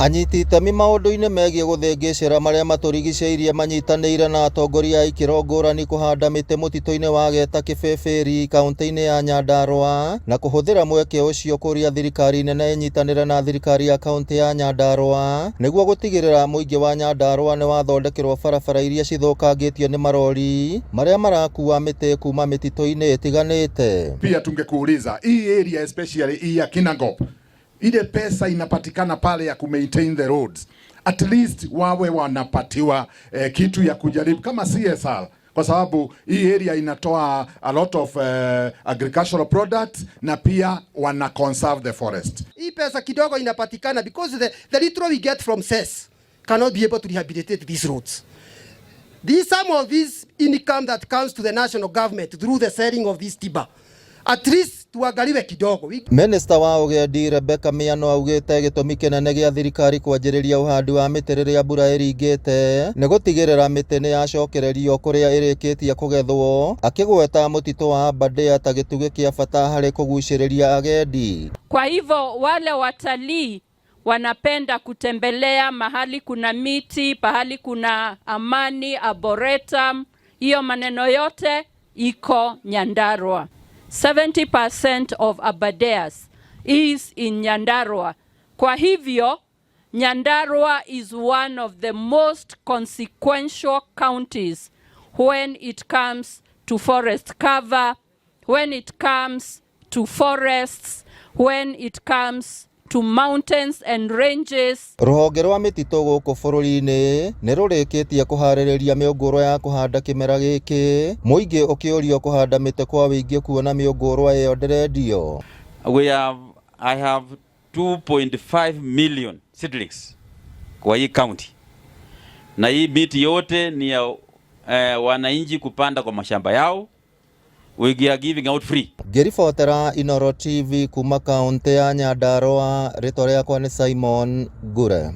Anyiti itemi maũndũ-inĩ megiĩ gũthĩngĩcĩra marĩa matũrigicĩirie manyitanĩire na atongoria a ikĩro ngũrani kũhanda mĩtĩ mũtitũ-inĩ wa Geta Kĩbĩbĩri kaunti-inĩ ya Nyandarua na kũhũthĩra mweke ũcio kũria thirikari nene ĩnyitanĩre na thirikari ya kaunti ya Nyandarua nĩguo gũtigĩrĩra mũingĩ wa Nyandarua nĩ wathondekerwo barabara iria cithũkangĩtio nĩ marori marĩa marakua mĩtĩ kuma mĩtitũ-inĩ ĩtiganĩte. Pia tungekuuliza hii area, especially hii ya Kinangop, ile pesa inapatikana pale ya kumaintain the roads, at least wawe wanapatiwa kitu ya kujaribu kama CSR, kwa sababu hii area inatoa a lot of agricultural products na pia wana conserve the forest. Hii pesa kidogo inapatikana because the little we get from cess cannot be able to rehabilitate these roads. This, some of this income that comes to the national government through the selling of this timber, at least tuangaliwe kidogo. Minista wa ũgendi Rebecca Miano augĩte gĩtũmi kĩnene gĩa thirikari kwanjĩrĩria ũhandi wa mĩtĩ rĩrĩa mbura ĩringĩte nĩ gũtigĩrĩra mĩtĩ nĩ yacokererio kũrĩa ĩrĩkĩtie kũgethwo, akĩgweta mũtitũ wa Aberdare ta gĩtugĩ kĩa bata harĩ kũgucĩrĩria agendi. Kwa hivyo wale watalii wanapenda kutembelea mahali kuna miti, pahali kuna amani, arboretum, hiyo maneno yote iko Nyandarua. 70% of Aberdares is in Nyandarua. Kwa hivyo Nyandarua is one of the most consequential counties when it comes to forest cover, when it comes to forests, when it comes to mountains and ranges. Rũhonge rwa mĩtitũ gũkũ bũrũri-inĩ nĩ rũrĩkĩtie kũharĩrĩria mĩũngũrwa ya kũhanda kĩmera gĩkĩ, mũingĩ ũkĩũrio kũhanda mĩtĩ kwa wĩingĩ kuona mĩũngũrwa ĩyo ndĩrendio. I have 2.5 million seedlings kwa hii county, na hii miti yote ni ya wananchi kupanda kwa mashamba yao. We are giving out free. Ngĩribotera Inooro TV kuma kaunti ya Nyandarua, rĩtwa rĩakwa nĩ Simon Ngure.